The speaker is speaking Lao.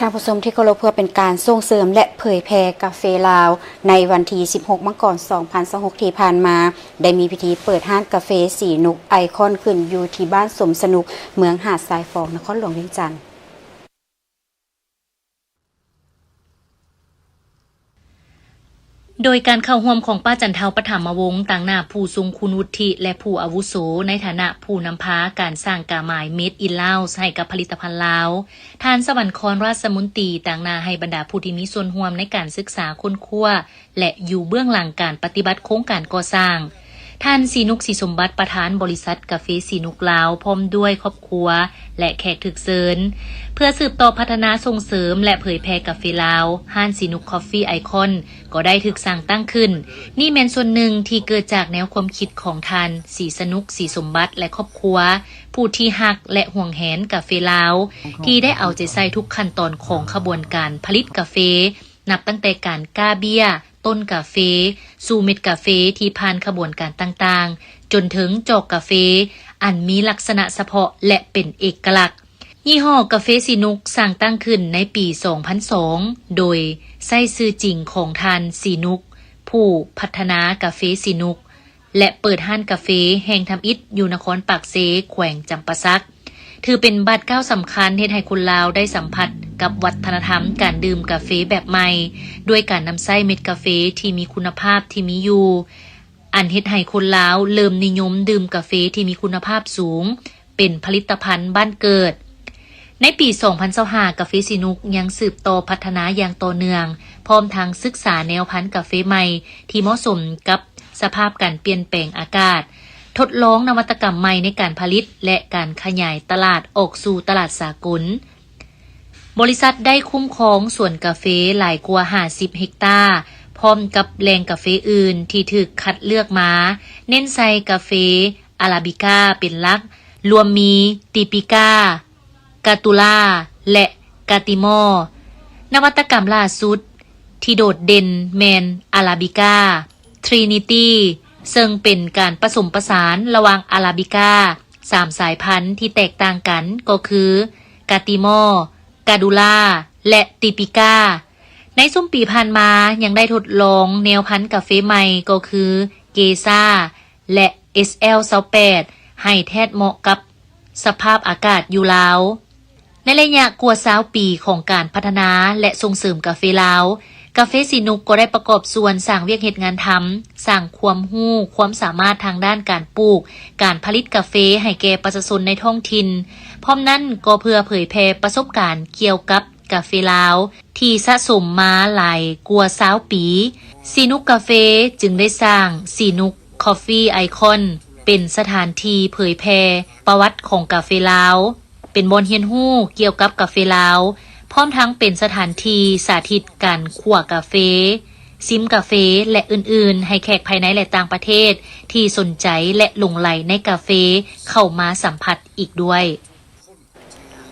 ທ່ານຜູ້ຊົມທີ່ເຄົາລົບ, ເພື່ອເປັນການສົ່ງເສີມ ແລະ ເຜີຍແຜ່ກາເຟລາວ, ໃນວັນທີສິບຫົກ ມັງກອນ ສອງພັນຊາວຫົກ ທີ່ຜ່ານມາ, ໄດ້ມີພິທີເປີດຮ້ານກາເຟສີນຸກໄອຄອນຂຶ້ນ ຢູ່ທີ່ບ້ານສົມສະໜຸກ, ເມືອງຫາດຊາຍຟອງ, ນະຄອນຫຼວງວຽງຈັນ. ໂດຍການເຂົ້າຮ່ວມຂອງປ້າຈັນເທົາ ປະຖຳມະວົງ ຕາງໜ້າຜູ້ຊົງຄຸນວຸດທິ ແລະ ຜູ້ອາວຸໂສ ໃນຖານະຜູ້ນຳພາການສ້າງກາໝາຍ Made in Laos ໃຫ້ກັບຜະລິດຕະພັນລາວ, ທ່ານ ສະຫວັນຄອນ ຣາຊມົນຕີ ຕາງໜ້າໃຫ້ບັນດາຜູ້ທີ່ມີສ່ວນຮ່ວມໃນການສຶກສາຄົ້ນຄວ້າ ແລະ ຢູ່ເບື້ອງຫຼັງການປະຕິບັດໂຄງການກໍ່ສ້າງ, ທ່ານ ສີນຸກ ສີສົມບັດ ປະທານບໍລິສັດກາເຟສີນຸກລາວ ພ້ອມດ້ວຍຄອບຄົວ ແລະ ແຂກຖືກເຊີນ. ເພື່ອສືບຕໍ່ພັດທະນາ, ສົ່ງເສີມ ແລະ ເຜີຍແຜ່ກາເຟລາວ, ຮ້ານສີນຸກ Coffee Icon ກໍໄດ້ຖືກສ້າງຕັ້ງຂຶ້ນ. ນີ້ແມ່ນສ່ວນໜຶ່ງທີ່ເກີດຈາກແນວຄວາມຄິດຂອງທ່ານ ສີສະໜຸກ ສີສົມບັດ ແລະ ຄອບຄົວ, ຜູ້ທີ່ຮັກ ແລະ ຫວງແຫນກາເຟລາວ, ທີ່ໄດ້ເອົາໃຈໃສ່ທຸກຂັ້ນຕອນຂອງຂະບວນການຜະລິດກາເຟ, ນັບຕັ້ງແຕ່ການກ້າເບ້ຍ, ຕົ້ນກາເຟ, ສູ່ເມັດກາເຟທີ່ຜ່ານຂະບວນການຕ່າງໆ, ຈົນເຖິງຈອກກາເຟອັນມີລັກສະນະສະເພາະ ແລະ ເປັນເອກະລັກ. ຍີ່ຫໍ້ກາເຟສີນຸກສ້າງຕັ້ງຂຶ້ນໃນປີສອງພັນສອງ ໂດຍໃຊ້ຊື່ຈິງຂອງທ່ານ ສີນຸກ ຜູ້ພັດທະນາກາເຟສີນຸກ ແລະ ເປີດຮ້ານກາເຟແຫ່ງທຳອິດຢູ່ນະຄອນປາກເຊ, ແຂວງຈຳປາສັກ. ຖືເປັນບາດກ້າວສຳຄັນເຮັດໃຫ້ຄົນລາວໄດ້ສຳຜັດກັບວັດທະນະທຳການດື່ມກາເຟແບບໃໝ່, ດ້ວຍການນຳໃຊ້ເມັດກາເຟທີ່ມີຄຸນນະພາບທີ່ມີຢູ່, ອັນເຮັດໃຫ້ຄົນລາວເລີ່ມນິຍົມດື່ມກາເຟທີ່ມີຄຸນນະພາບສູງ ເປັນຜະລິດຕະພັນບ້ານເກີດ. ໃນປີສອງພັນຊາວຫ້າ ກາເຟສີນຸກຍັງສືບຕໍ່ພັດທະນາຢ່າງຕໍ່ເນື່ອງ, ພ້ອມທັງສຶກສາແນວພັນກາເຟໃໝ່ທີ່ເໝາະສົມກັບສະພາບການປ່ຽນແປງອາກາດ, ທົດລອງນະວັດຕະກຳໃໝ່ໃນການຜະລິດ ແລະ ການຂະຫຍາຍຕະຫຼາດອອກສູ່ຕະຫຼາດສາກົນ. ບໍລິສັດໄດ້ຄຸ້ມຄອງສວນກາເຟຫຼາຍກວ່າຫ້າສິບເຮັກຕາ, ພ້ອມກັບແຫຼ່ງກາເຟອື່ນທີ່ຖືກຄັດເລືອກມາ, ເນັ້ນໃສ່ກາເຟອາຣາບິກາເປັນຫຼັກ, ລວມມີຕີປີກາ, ກາຕູລາ ແລະ ກາຕີມໍ. ນະວັດຕະກຳຫຼ້າສຸດທີ່ໂດດເດັ່ນແມ່ນອາຣາບິກາ Trinity ເຊິ່ງເປັນການປະສົມປະສານລະຫວ່າງອາຣາບິກາສາມສາຍພັນທີ່ແຕກຕ່າງກັນ ກໍຄື ກາຕີມໍ, ກາດູລາ ແລະ ຕີປີກາ. ໃນຊຸມປີຜ່ານມາຍັງໄດ້ທົດລອງແນວພັນກາເຟໃໝ່ ກໍຄື ເກຊາ ແລະ ເອສແອລຊາວແປດ ໃຫ້ແທດເໝາະກັບສະພາບອາກາດຢູ່ລາວ. ໃນໄລຍະກວ່າຊາວປີຂອງການພັດທະນາ ແລະ ສົ່ງເສີມກາເຟລາວ, ກາເຟສີນຸກກໍໄດ້ປະກອບສ່ວນສ້າງວຽກເຮັດງານທຳ, ສ້າງຄວາມຮູ້ຄວາມສາມາດທາງດ້ານການປູກ, ການຜະລິດກາເຟໃຫ້ແກ່ປະຊາຊົນໃນທ້ອງຖິ່ນ. ພ້ອມນັ້ນກໍເພື່ອເຜີຍແຜ່ປະສົບການກ່ຽວກັບກາເຟລາວທີ່ສະສົມມາຫຼາຍກວ່າຊາວປີ, ສີນຸກກາເຟຈຶ່ງໄດ້ສ້າງສີນຸກ Coffee Icon ເປັນສະຖານທີ່ເຜີຍແຜ່ປະຫວັດຂອງກາເຟລາວ, ເປັນບ່ອນຮຽນຮູ້ກ່ຽວກັບກາເຟລາວ, ພ້ອມທັງເປັນສະຖານທີ່ສາທິດການຂົ້ວກາເຟ, ຊິມກາເຟ ແລະ ອື່ນໆ ໃຫ້ແຂກພາຍໃນ ແລະ ຕ່າງປະເທດທີ່ສົນໃຈ ແລະ ຫຼົງໄຫຼໃນກາເຟເຂົ້າມາສຳຜັດອີກດ້ວຍ.